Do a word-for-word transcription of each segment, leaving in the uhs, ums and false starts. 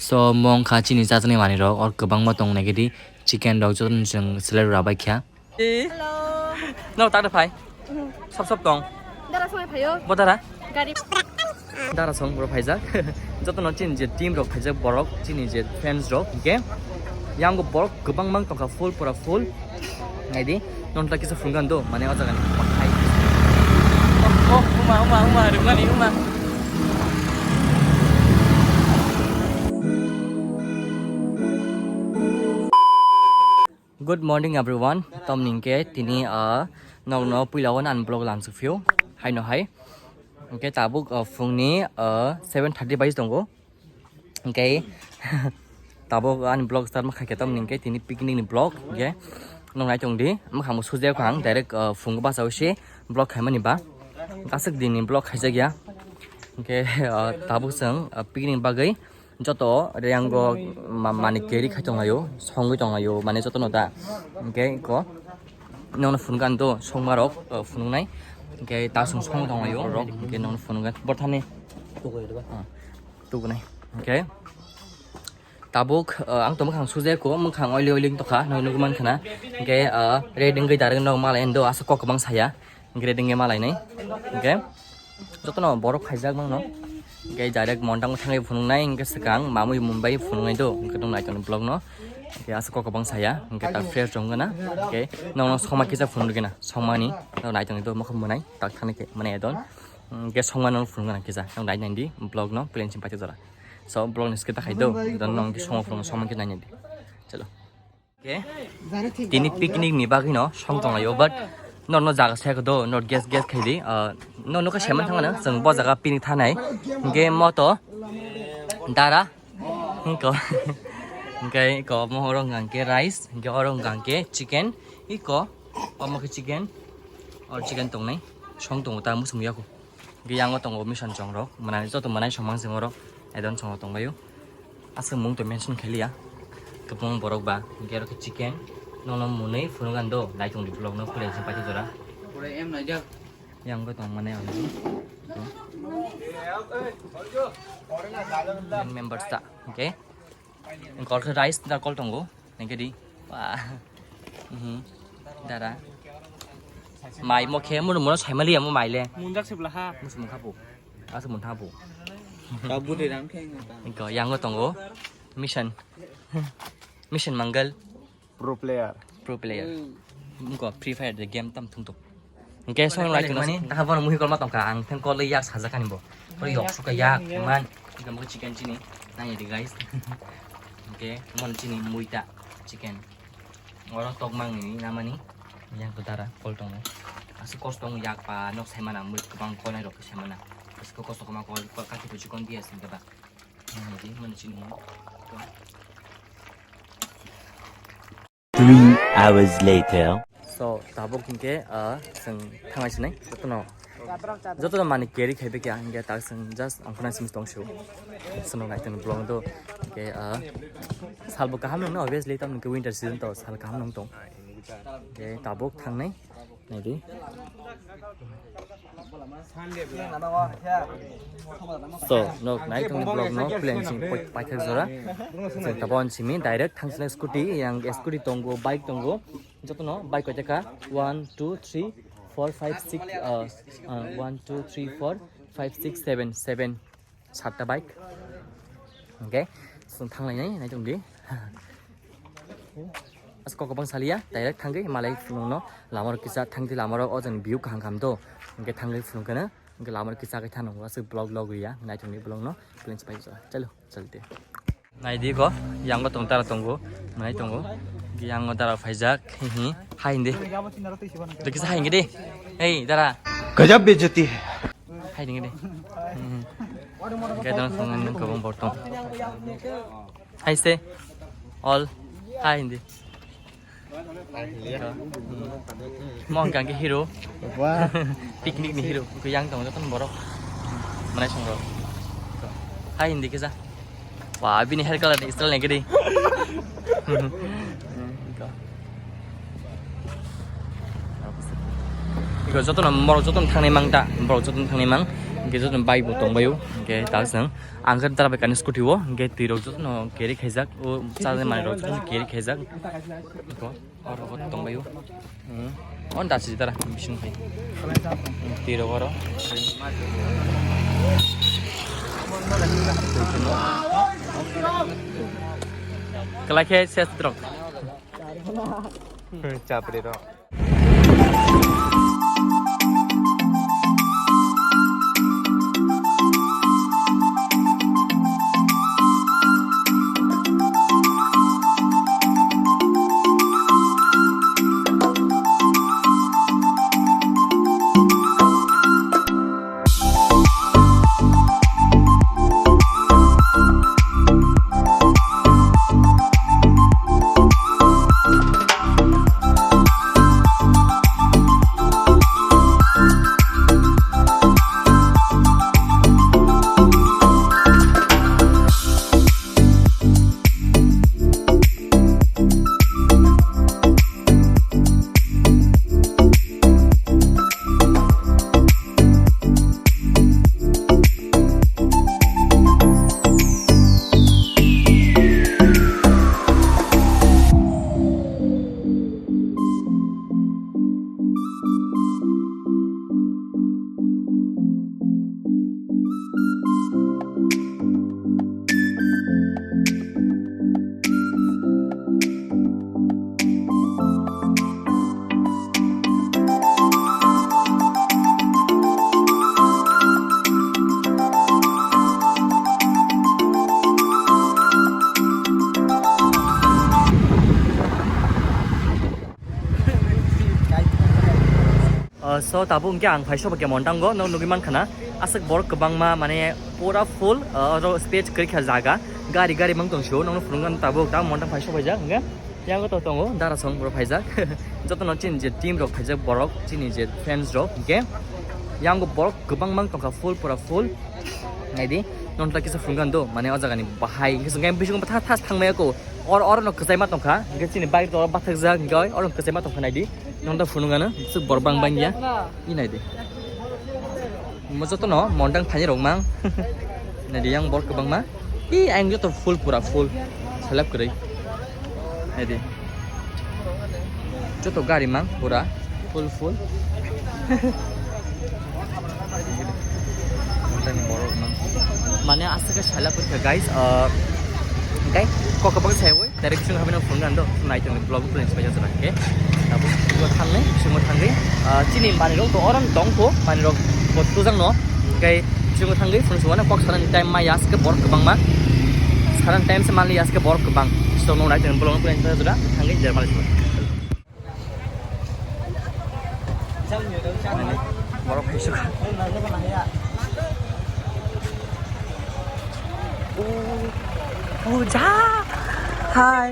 So mong kha chini chajani manwi rok or kwbangma tong nai gidi chicken rok jotono chwng select rwbai kha. Hello. No tak phai. Sop sop tong. Dara song phayo. Bo dara. Gari. Dara song bro phaijak. Jotono chini je team rok phaijak borok chini je fans rok hingke yang borok kwbang mang tongkha full pura full. Naidi, non ta kisa phunukha do, mane o jaga ni. Oh, uma, uma, uma, rwmani, uma. Good morning everyone. Tom ningke tini, ah, nokno puila o nan vlog lansuk phio. Hai no hai. Hingke tabuk, ah, phungni, ah, seven thirty bai tongo. Hingke tabuk ani vlog start ma khaikhe tamni hingke tini picnic ni vlog hingke nong nai tong di. Mwkhang bo sujak ang direct, ah, phungo basa o se vlog khaimani ba. Aswk din ni vlog khaijak ya. Hingke, ah, tabuk chwng, ah, picnic bagwi joto reango ma-, mani carry khai tong laio, songwi tong laio, mane joto no da. Hingke ko nong phunukha do songma rok, ah, phunuknai. Hingke ta song song tong laio rok, hingke nong phunukha borthani. Ah. Tukunai. Hingke tabuk, ah, ang to mwkhang sujai ko, mwkhang oili oili wng tokha, nogwi nugwi mankha na. Hingke, ah, ready wngwi direct no malai endo, aswk kok kwbang saya. Hingke ready wngwi malai nai. Hingke jotono borok khaijak mangno. Hingke direct montango thangwi phunuknai, hingke swkang mamwi mumbai phunuknai do, hingke tong naitokni vlog no. Hingke aswk kok kwbang saya, hingke tak fresh rwngna. Hingke nokno songma kisa phunukgwna, songmani, no naitokni do, mokol mwnai, tak thani khe mwnai edon. Hingke songmano phunukgwna kisa, nong nainai di, vlog no, plan sim paithak jora. So vlog ni skip ta khai do. Don nong ki songo phone songo ki nai di. Chalo. Okay. Tini picnic ni bagwi no song tong laio, but no no jaga se do, no guest guest khai di. Ah, no no ka seman thang na, jeng bo jaga picnic thanai. Hingke moto dara. Hingko. Hingke ko mo oro hingke rice, hingke oro hingke chicken. Iko omo ke chicken. Or chicken tong nai. Song tong ta musung yaku. Hingke yango tongo mission chongrok, mwnai joto mwnai somang se oro, I don't chongrok tongbaio. Aswk mung to mention khailiya. Kwbang borok ba, hingke oro khe chicken, nono mwnwi phunukgwna do, naitongdi vlog no, pura se paithak jora. Pura em naijak. Yango tong mane ang. Members ta, okay. Kol khe rice da kol tongo. Nengke di. Wah. Mhm. Dara. Mai mo khe mo mo sai mali mo mai le. Munjak sibla ha. Musu mung khapu. Asu mung thapu. Ka bude ram khe ngata. Engko yango tongo. Mission. Mission Mangal. Pro player. Pro player. Engko Free Fire the game tam thung tuk. Hingke song lai tongmani, ta bono muhi kolma tongkha, ang theng kol yak sajak ani bo. Kol yok suka yak man. Hingke mo chicken chini. Nai di guys. Hingke mon chini muita chicken. Oro tok mang ni namani. Yang to dara kol tongo. Asu kos tong yak pa nok sai mana mui kobang kol nai rok sai mana. Asu kos tong ma kol kol kati ko chicken dia sing ba. Nai di mon chini. Three hours later. So, tabuk hingke, ah, chwng thangai sinai, jotono, jotono mani carry khai bikya, hingke tak chwng just ang khuna simi tong sio. Sono nai tong vlog do, hingke, ah, salbo kaham nang, obviously, tam hingke winter season to sal kaham nang tong. Hingke tabuk thangnai, nai di. So, nok nai tong vlog no plan sing paithak jora. Sing tabon simi direct thang sini scooty, yang scooty tongo, bike tongo. Jotono bike koi taka one, two, three, four, five, six, uh, uh, one, two, three, four, five, six, seven, seven. Satta bike. Okay, so thang lai nai, nai tong di. As kok bang salia, direct thangwi malai phunukno lama rok kisa thangdi lama rok o jani view kaham kaham do. Hingke thangwi phunuk kana, hingke lama rok kisa kai thano, aswk vlog vlog ya, nai tong di vlog no, plan pai sa. Chalo, chalte. Nai di ko, yango tong tara tongo, nai tongo. Yango tara phaijak, hi hi, hai hindi. Dekisa hai hindi. Hey, dara. Gajab bejati hai. Hai ding de. Hingke tong tong nang kobong bor tong. Hai se. All. Hai hindi. Mo hingke hero. Wah. Picnic ni hero. Ko yang tong joton borok. Manai song rok. Hai hindi kisa. Wah, bini hair color ni style ni gede. Iko jotono, borok jotono thangnai mang ta, borok jotono thangnai mang. Hingke joto bike bo tongbaio, hingke tak chwng ang khe dara bai kani scooty o, hingke twi rok joto no carry khaijak, o chajak manwi rok joto no carry khaijak. Oro bo tongbaio. Hmm. On da si dara bising khai. Twi rok oro. Kalai khe ses rok. Chapri rok. Uh, so tabuk hingke ang phai soba khe montango, no nugui mankha na, aswk borok kwbangma, mane pura full, uh, oro stage kwrwikha jaga, gari gari mang tong sio, nokno phunuknani tabuk ta montang phai sobaijak hingke. Yang to tongo, dara song bro phaijak. Joto no chini je team rok phaijak borok, chini je fans rok, hingke yang borok kwbang mang tongkha, full pura full. Naidi, non ta kisa phunuknani do, mane o jaga ni bahai, hingke song bising thas thas thangmaya ko. Or, or no kwchai ma tongkha, hingke chini bike to bathakjak, hingke oro kwchai ma tongkha naidi. Nong da phunuknani, swk bor bang bang ya. I naidi. Mo joto no montang thani rok mang. Naidi yang bor kwbang ma. I ang joto full pura full. Salap kwrwi. Naidi. Joto gari mang pura full full. Mane aswk salap kwrwi guys. Uh, guys, kok kwbang sai oi. Direct bising habai no phunuknani do, nai tong vlog bo plan pai jora khe. Tabuk bo thangnai, bisingo thangwi, ah, chini manwi rok to oron tong kho, manwi rok bo tujang no. Kai bisingo thangwi phunuk sugo na kok sanani time ma yas khe borok kwbang ma. Sanani time se mali yas khe borok kwbang. So no nai tong vlog bo plan pai jora thangwi jer mali sugo. Borok hai sugo. ओ, पूजा, हाय।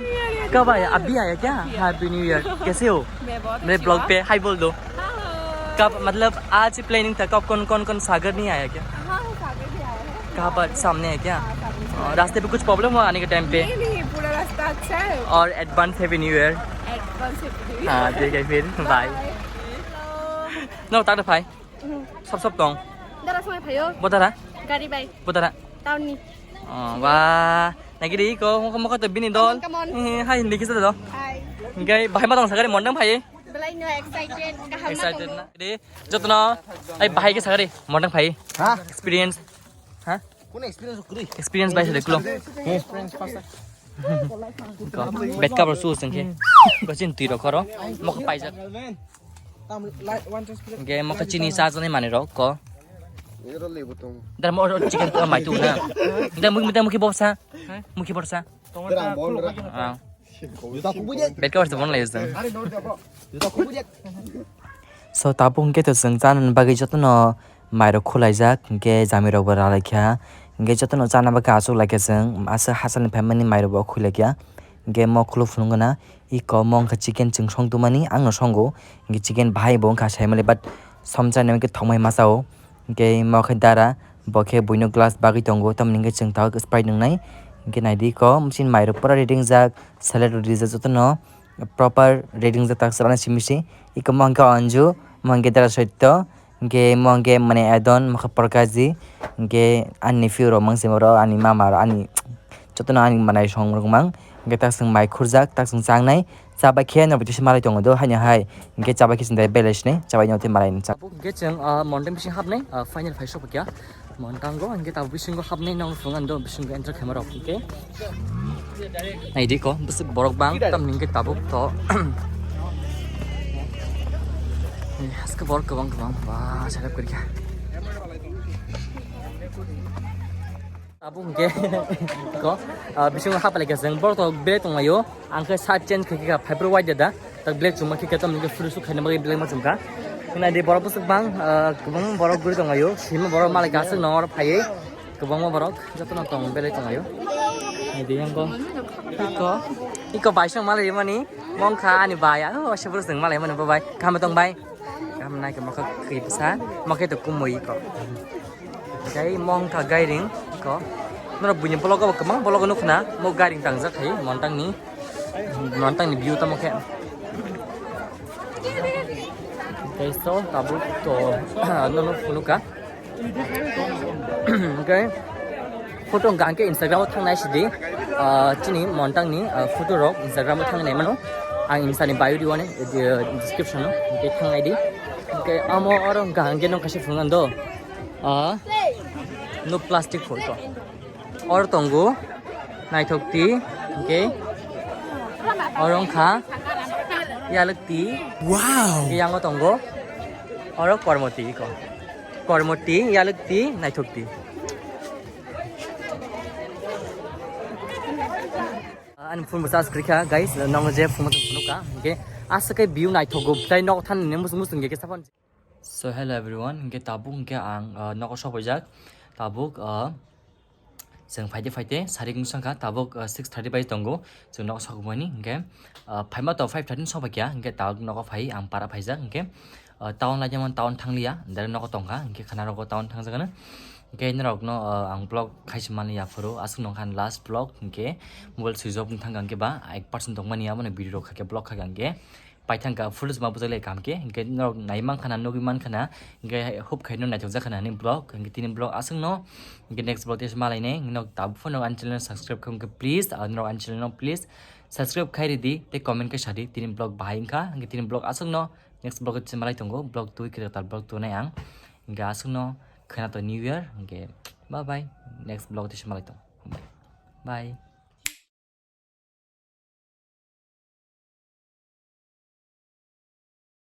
कब आया? अभी आया क्या? Happy new year. कैसे हो? मैं बहुत मेरे अच्छी ब्लॉग हूँ। पे हाय बोल दो। हेलो। कब, मतलब, आज प्लानिंग था, कब, कौन, कौन, कौन सागर नहीं आया क्या? हाँ, हाँ, सागर भी आया है। कहाँ पर? सामने है क्या? हाँ, सामने से और आया। रास्ते पे कुछ प्रॉब्लम हुआ आने के टाइम पे? नहीं, नहीं, पूरा रास्ता अच्छा है। और advance happy new year. Advance happy new year. हाँ, ठीक है, फिर bye. Bye. Hello. No, tata भाई। Sop sop tong. Dara songwi phaio. Bodara? Gari bai. Bodara? Town ni. Oh, wah. Nagiri ko, moko moko to bini dol. Come on, come on. Eh, hai, hindi kisa do. Hi. Gai, bahai ma tong sagari montang phai. Belai no excited, kaham na. Excited na. Di, jotno. Ai, bahai ke sagari montang phai. Ha? Experience. Ha? Kono experience kuri? Experience bai sa deklo. Experience pas. Ko, bed cover su sengke. Ko chin tui rok koro. Mok paijak. Tam, like, one just. Ge mok chini sa jani mani rok ko. Dar mo chicken ko mai tu na. Dar muk, dar mukhi bopsa. Mukhi bopsa. Ah. Juta kubui de. Bed cover se bon lai jang. Juta kubui de. So, tabuk hwnkhe to chwng chanani bagwi jotono mairok khulaijak, hwnkhe jamirokbo ralaikha, hwnkhe jotono chana bagwi achuklaikha chwng, aswk hachal ni phaimani mairokbo khulaikha, hwnkhe mokolo phunukgwna, iko mo wngkha chicken chwng song tongmani, angno songo, hwnkhe chicken bahai bo wngkha saimali, but somchani hwnkhe thokmai masa o, hwnkhe mo khe dara, bo khe buino glass bagwi tongo, tamoni hwnkhe chwng tabuk Sprite nwngnai, hwnkhe naidi iko, chini mairok pura ready wngjak, salad rok rijak jotono. Proper reading jata chwlana simi se. Iko mo hwnkhe Anju, mo hwnkhe Dara Soitto, Hingke mo hingke mane adon mokhe porkaji, hingke ani nephew rok mangse borok ani mama rok ani jotono ani manai song rok mang, hingke tak chwng mai khurjak tak chwng changnai, chabai khe no bithi se malai tongo do haino hai, hingke chabai khe chwng dai belai sini chabai no tei malai ni cha. Hingke chwng ah, mountain bising hapnai ah, final phai sopikya. Montango hingke tabuk bisingo hapnai nong phungan do bisingo enter khaima rok hingke. Naidi ko bwswk borok bang tam hingke tabuk to. Haske borok kwbang kwbang ba selep kwrwikha. Tabuk hingke ko ah, bisingo hapalaikha chwng borok to bere tonglaio. Ang khe shirt change khe kha phai phuru white da. Tak black chuma khe khe tam khe phuru su khaina bagwi black ma chumkha. Hwnna di borok bwswk bang ah, kwbangma borok guri tong laio. Sima borok malai aswk nongor phaiwi kwbangma borok jotono tong belai tong laio. Naidi yang ko. Iko. Iko bai song malai mani. Mong kha ani bai. Oh, se phuru song malai mani bo bai. Kaham tong bai. Kaham nai khe mokhe khibsa. Mokhe to kumui iko. Tei mong kha gairing ko. Norok buini blogo bo kwbang blogo nukho na. Mo gairing tangjak khai montangni. Montangni view tamo khe. Tei so tabuk to nono phunukha. Okay. Photo hwnkha hwnkhe Instagram o thangnai sidi. Ah, chini montangni ah, photo rok Instagram o thangnai mano. Ang insani bio di one description o hwnkhe thangnai di. Okay, amo oro hwnkha hwnkhe nong kaisa phunukha do. Ah, no plastic photo. Oro tongo naithok ti, hingke oro wngkha yalwk ti. Wow. Hingke yango tongo oro kormo ti iko. Kormo ti, yalwk ti, naithok ti. Ani phone bo charge kwrwikha, guys, nongo je phone bo phunukha, hingke aswk khe view naithogo, tei nok than ni musung musung hingke saphang. So hello everyone, hingke tabuk hingke ang ah, nogo sopaijak, tabuk ah, chwng phaide phaide sarik wngkha, tabuk ah, six thirty bai tongo, chwng nogo sokmani hingke ah, phaima to five thirty sopaikha, hingke tabuk nogo phai ang para phaijak, hingke ah, town laijama town thangliya, direct nogo tongkha, hingke khana rogo town thangjak ano, hingke norok no ah, ang vlog khaisi mani yaphuru aswk nongkha last vlog, hingke mobile switch off wngthangkha, hingke ba ek percent tongmani abono video rok kha khe vlog kha khe hingke. Paithangkha full sma bwchak le kam khe, hingke norok nai mankha na, nugwi mankha na, hingke hub khaino naithok jakha na hinwi vlog, hingke tini vlog aswkno, hingke next vlog tei malainai, nok tabuk phano ani channel subscribe khe, hingke please, ah, norok ani channel no please subscribe khai ridi, tei comment khe sadi, tini vlog bahai wngkha, hingke tini vlog aswkno, next vlog tei malai tongo, vlog twi kwrwktar vlog tonai ang, hingke aswkno khwnato new year, hingke bye bye, next vlog tei malai tongo, bye.